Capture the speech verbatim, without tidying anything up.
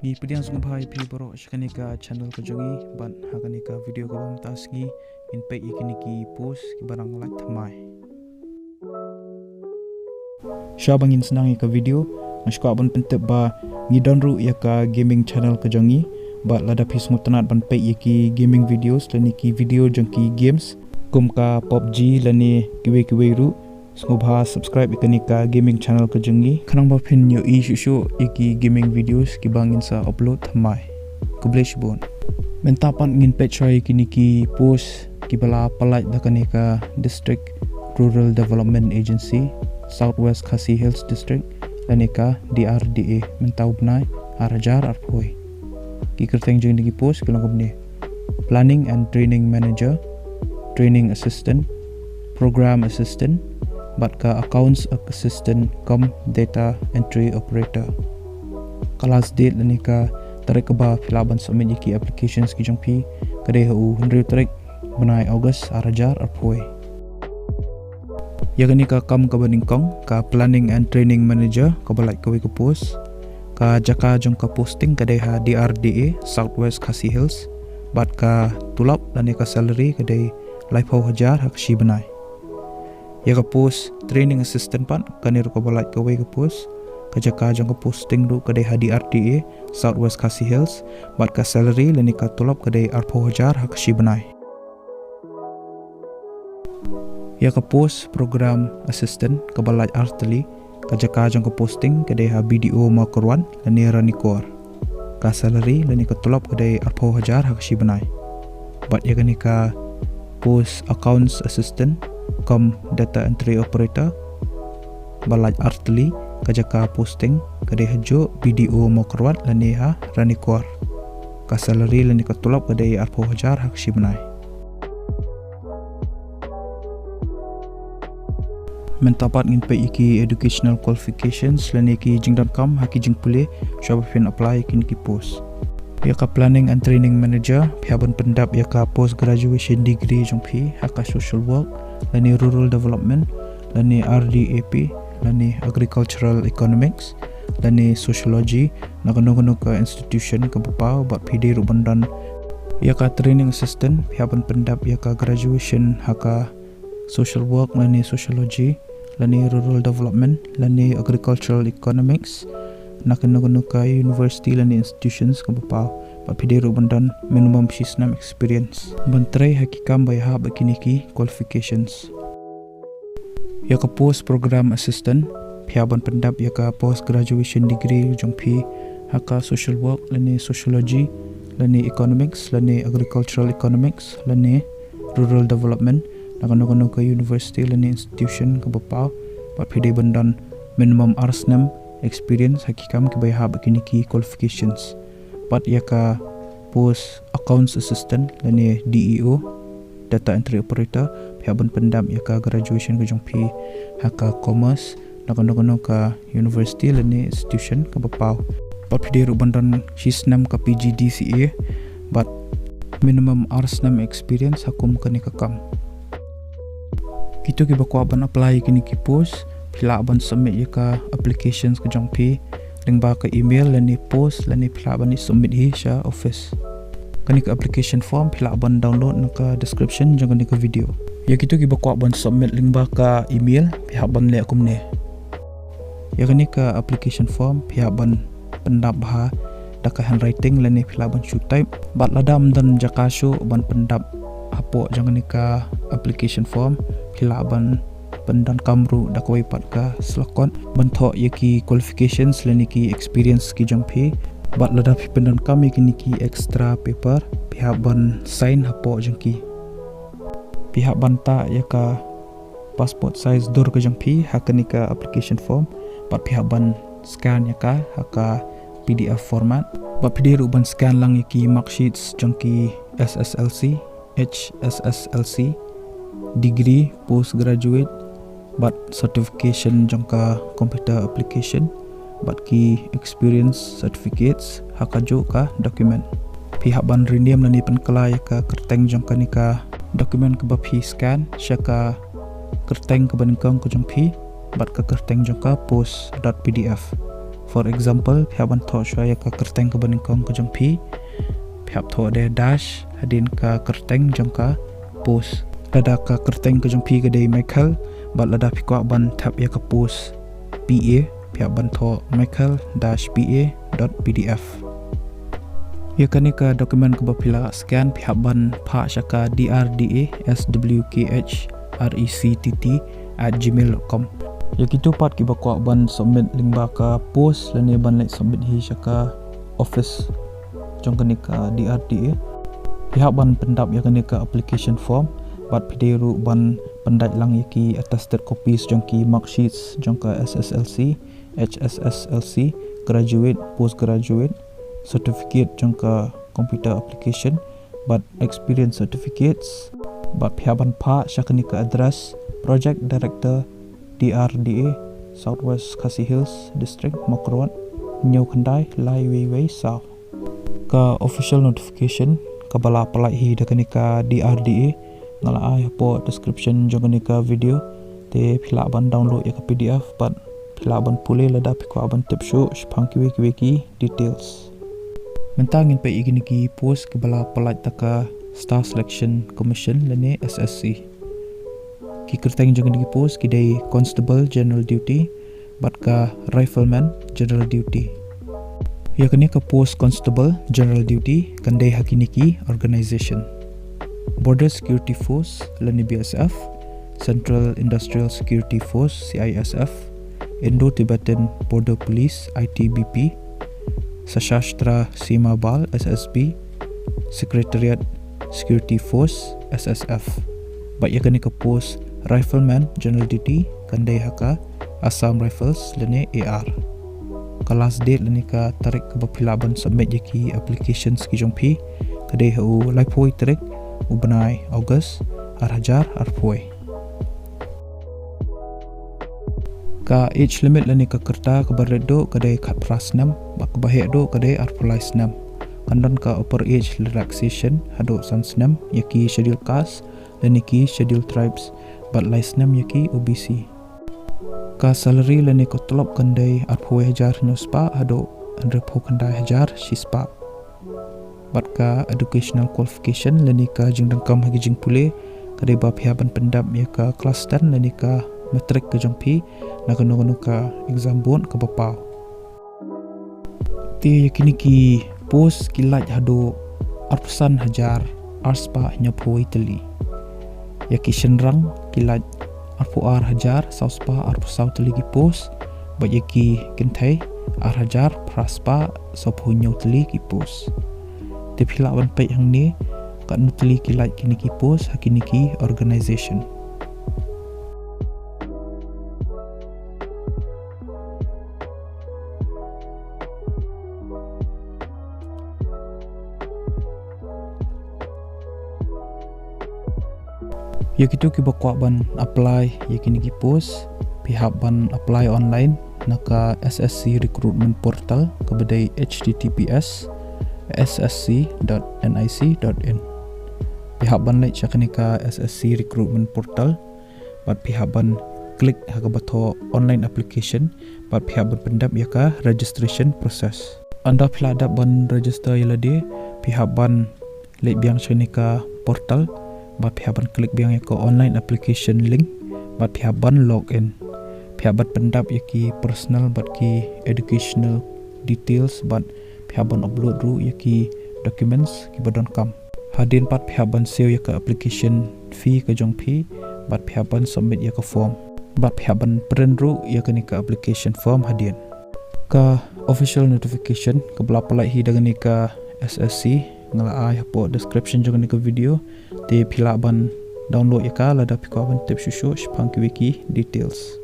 Ngi pdiang sngewbha ïa phi baroh sha kane ka channel ka jong ngi, bad ha kane ka video kaba mynta sngi ngin peit ïa kine ki post kiba dang lait thymmai. Sha ba ngin sdang ïa ka video, nga sngewkwah ban pyntip ba ngi don ruh ïa ka gaming channel ka jong ngi, bad lada phi sngewtynnat ban peit ïa ki gaming videos lane ki video jong ki games kum ka PUBG lane kiwei kiwei ruh, sngewbha subscribe ïa kane ka gaming channel ka jong ngi, khnang ba phin ïohi shuh shuh ïa ki gaming videos kiba ngin sa upload thymmai. Khublei shibun. Mynta pat ngin peit shuwa ïa kine ki post kiba la pyllait da kane ka District Rural Development Agency, South West Khasi Hills District, lane ka D R D A, mynta u bnai ar hajar arphew. Ki kyrteng jong kine ki post ki long kumne: Planning and Training Manager, Training Assistant, Program Assistant, bad ka Accounts Assistant cum Data Entry Operator. Ka last date lane ka tarik kaba phi lah ban submit ïa ki applications ki jong phi ka dei ha u hynriew tarik bnai August ar hajar arphew. Ïa kane ka kam kaba nyngkong, ka Planning and Training Manager, kaba lait kawei ka post. Ka jaka jong ka posting ka dei ha D R D A, South West Khasi Hills, bad ka tulop lane ka salary ka dei laiphew hajar ha ka shi bnai. Ïa ka post Training Assistant pat, kane ruh kaba lait kawei ka post. Ka jaka jong ka posting ruh ka dei ha D R D A, South West Khasi Hills, bad ka salary lane ka tulop ka dei arphew hajar ha ka shi bnai. Ïa ka post Program Assistant kaba lait ar tylli, ka jaka jong ka posting ka dei ha B D O Mawkyrwat lane Ranikor. Ka salary lane ka tulop ka dei arphew hajar ha ka shi bnai. Bad ïa kane ka post Accounts Assistant cum Data Entry Operator, ba lait ar tylli, ka jaka posting ka dei ha juh B D O Mawkyrwat lane ha Ranikor. Ka salary lane ka tulop ka dei arphew hajar ha ka shi bnai. Mynta pat ngin peit ïa ki educational qualifications lane ki jingdonkam ha ki jingpule shuwa ba phin apply ïa kine ki post. Ïa ka Planning and Training Manager, phi hap ban pyndap ïa ka post graduation degree jong phi ha ka social work lane rural development lane R D A P lane agricultural economics lane sociology na kano kano ka institution kaba paw, bad phi dei ruh ban don ïa ka training assistant, phi hap ban pyndap ïa ka graduation ha ka social work lane sociology lane rural development lane agricultural economics na kano kano ka university lane institutions kaba paw, bad phi dei ruh ban don minimum shi snem experience ban trei ha ki kam ba ïahap bad kine ki qualifications. Ïa ka post program assistant, phi hap ban pyndap ïa ka post graduation degree jong phi ha ka social work lane sociology lane economics lane agricultural economics lane rural development na kano kano ka university lane institution kaba paw, bad phi dei ban don minimum ar snem experience ha ki kam kiba ïahap bad kine ki qualifications. Bad ïa ka post accounts assistant lane D E O, data entry operator, phi hap ban pyndap ïa ka graduation ka jong phi ha ka commerce na kano kano ka university lane institution kaba paw, bad phi dei ruh ban don shi snem ka P G D C A bad minimum ar snem experience ha kum kane ka kam. Kito kiba kwah ban apply ïa kine ki post, phi lah ban submit ïa ka applications ka jong phi lyngba ka email lane post lane phi lah ban submit hi sha office. Kane ka application form phi lah ban download na ka description jong kane ka video. Ïa kito kiba kwah ban submit lyngba ka email, phi hap ban leh kumne. Ïa kane ka application form phi hap ban pyndap bha da ka handwriting lane phi lah ban shu type. Bad lada ym don jaka shuh ban pyndap hapoh jong kane ka application form, phi lah ban pyndonkam ruh da kawei pat ka syllabus ban thoh ïa ki qualifications lane ki experience ki jong phi. Bad lada phi pyndonkam ïa kine ki extra paper, phi hap ban sign hapoh jong ki. Phi hap ban tah ïa ka passport size dur ka jong phi ha kane ka application form, bad phi hap ban scan ïa ka ha ka P D F format. Bad phi dei ruh ban scan lang ïa ki mark sheets jong ki S S L C, H S S L C, degree, postgraduate, bad certification jong ka computer application, bad ki experience certificates ha kajuh ka document. Phi hap ban rename lane pynkylla ïa ka kyrteng jong kane ka document kaba phi scan sha ka kyrteng kaba nyngkong ka jong phi bad ka kyrteng jong ka post dot P D F. For example, phi hap ban thoh shuwa ïa ka kyrteng kaba nyngkong ka jong phi. Phi hap thoh de dash hadien ka kyrteng jong ka post. Lada ka kyrteng ka jong phi ka dei Michael, bad lada phi kwah ban thep ïa ka post P A, phi hap ban thoh Michael dash P A dot P D F. Ïa kane ka document kaba phi la scan phi hap ban phah sha ka D R D A S W K H R E C T T at gmail dot com. Ïa kito pat kiba kwah ban submit lyngba ka post lane ban leit submit hi sha ka office jong kane ka D R D A, phi hap ban pyndap ïa kane ka application form, bad phi dei ruh ban pyndait lang ïa ki attested copies jong ki mark sheets jong ka S S L C, H S S L C, graduate, postgraduate, certificate jong ka computer application, bad experience certificates, bad phi hap ban phah sha kane ka address: Project Director, D R D A, South West Khasi Hills District, Mawkyrwat, hynñiew khyndai lai wei wei saw. Ka official notification kaba la pyllait hi da kane ka D R D A nga la ai hapoh description jong kane ka video, te phi lah ban download ïa ka P D F bad phi lah ban pule lada phi kwah ban tip shuh shaphang kiwei kiwei ki details. Mynta ngin peit ïa kine ki post kiba la pyllait da ka Staff Selection Commission lane S S C. Ki kyrteng jong kine ki post ki dei Constable General Duty bad ka Rifleman General Duty. Ïa kane ka post Constable General Duty kan dei ha kine ki organization: Border Security Force lane B S F, Central Industrial Security Force, C I S F, Indo-Tibetan Border Police, I T B P, Sashastra Seema Bal, S S B, Secretariat Security Force, S S F. Bad ïa kane ka post Rifleman General Duty kan dei ha ka Assam Rifles lane A R. Ka last date lane ka tarik kaba phi lah ban submit ïa ki applications ki jong phi ka dei ha u laiphew tarik u bnai August ar hajar arphew. Ka age limit lane ka rta kaba rit duh ka dei khatphra snem, bad kaba heh duh ka dei arphew lai snem. Kan don ka upper age relaxation haduh san snem ïa ki Scheduled Caste lane ki Scheduled Tribes, bad lai snem ïa ki O B C. Ka salary lane ka tulop kan dei arphew hajar hynñiew spah haduh hynriewphew khyndai hajar shispah. Bad ka educational qualification lane ka jingdonkam ha ki jingpule ka dei ba phi hap ban pyndap ïa ka class ten lane ka matric ka jong phi na kano kano ka exam board kaba paw. Te ïa kine ki post ki lait haduh arphew san hajar ar spah hynñiewphew tylli. Ïa ki shynrang ki lait arphew ar hajar saw spah arphew saw tylli ki post, bad ïa ki kynthei ar hajar phra spah sawphew hynñiew tylli ki post. Te phi lah ban peit hangne katno tylli ki lait kine ki post ha kine ki organization. Ïa kito kiba kwah ban apply ïa kine ki post, phi hap ban apply online na ka S S C recruitment portal kaba dei H T T P S S S C dot N I C dot in. Phi hap ban leit sha kane ka S S C recruitment portal, bad phi hap ban click ha kaba thoh online application, bad phi hap ban pyndap ïa ka registration process. Ynda phi la dep ban register ïa lade, phi hap ban leit biang sha kane ka portal, bad phi hap ban click biang ïa ka online application link, bad phi hap ban log in. Phi hap ban pyndap ïa ki personal bad ki educational details, bad phi hap ban upload ruh ïa ki documents kiba donkam. Hadien pat phi hap ban siew ïa ka application fee ka jong phi, bad phi hap ban submit ïa ka form. Bad phi hap ban print ruh ïa kane ka application form hadien. Ka official notification kaba la pyllait hi da kane ka S S C nga la ai hapoh description jong kane ka video. Te phi lah ban download ïa ka lada phi kwah ban tip shuh shuh shaphang kiwei ki details.